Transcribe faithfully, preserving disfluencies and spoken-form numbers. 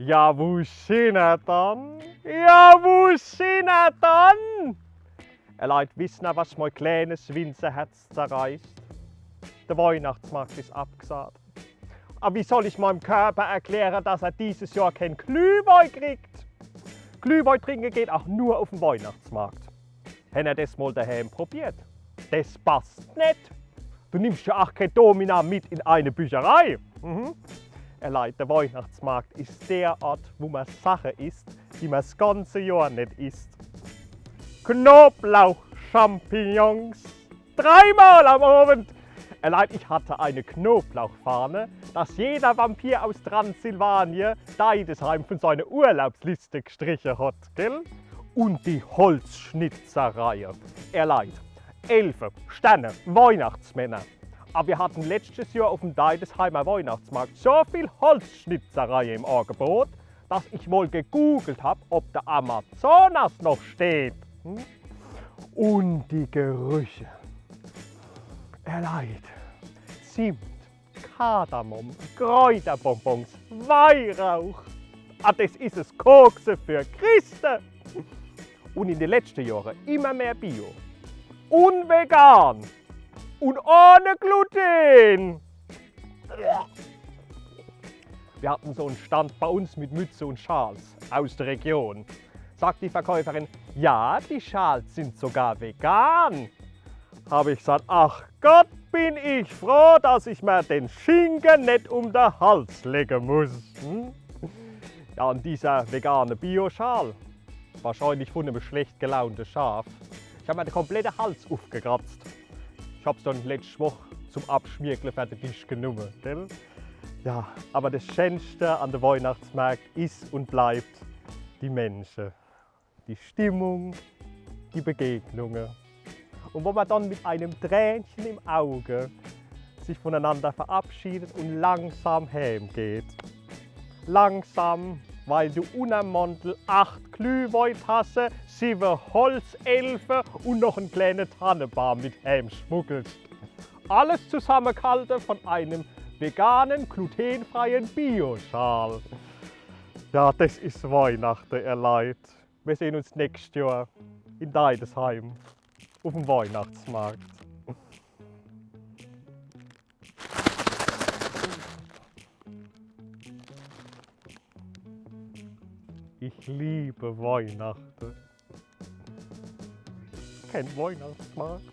Ja, wo sin er dann? Ja, wo sin er dann? Ehr Leit, wisst er, was mei kleenes Winzerherz zerreißt? De Weihnachtsmarkt is abgesagt. Awwer wie soll ich meim Körper erkläre, dass er dieses Johr keen Glühwoi kriegt? Glühwoi trinke geht ach nur uffm Weihnachtsmarkt. Hänner des mol dehääm probiert? Des passt net. Du nimmscht jo ach kee Domina mit in e Bücherei. Mhm. Ehr Leit, de Weihnachtsmarkt is der Ort, wo mer Sache isst, die mer s ganze Johr net isst. Knoblauch, Champignons, dreimol am Owend. Ehr Leit, ich hatt e Knoblauchfahne, dass jeder Vampir aus Transsilvanie Deidesheim vun seiner Urlaubsliste gestriche hot, gell? Un die Holzschnitzereie. Ehr Leit, Elfe, Sterne, Weihnachtsmänner. Awwer mir hatten letschtes Johr uffm Deidesheimer Weihnachtsmarkt so viel Holzschnitzereie im Angebot, dass ich mol gegoogelt hab, ob de Amazonas noch steht. Hm? Un die Gerüche. Ehr Leit, Zimt, Kardamom, Kräuterbonbons, Weihrauch. Ah, des is es Kokse für Christe. Un in de letschde Johre immer mehr Bio. Un vegan. Un ohne Gluten. Mir hatten so en Stand bei uns mit Mütze un Schals aus de Region. Sagt die Verkäuferin: „Ja, die Schals sind sogar vegan.“ Hab ich gesagt: „Ach Gott, bin ich froh, dass ich mer den Schinke net um de Hals lege muss.“ Hm? Ja, un dieser vegane Bio-Schal, wahrscheinlich vun em schlecht gelaunte Schaf, ich hab mer de komplette Hals uffgekratzt. Ich hab's dann letschd Woch zum Abschmierkle fer de Tisch genumme, gell? Ja, awwer des Schänschte an de Weihnachtsmärkt is un bleibt die Mensche, die Stimmung, die Begegnunge. Un wo mer dann mit einem Tränchen im Auge sich vunenanner verabschiedet un langsam hämgeht. Langsam, weil du unnerm Mandel acht Glühweitasse, siwwe Holzelfe un noch en kleene Tannebaam mit hämschmuggelst. Alles zusammegehalte vun einem veganen, glutenfreien Bio-Schal. Ja, des is Weihnachte, ehr Leit. Mir sehn uns nächscht Johr in Deidesheim uffm Weihnachtsmarkt. Ich liebe Weihnachten. Kein Weihnachtsmarkt.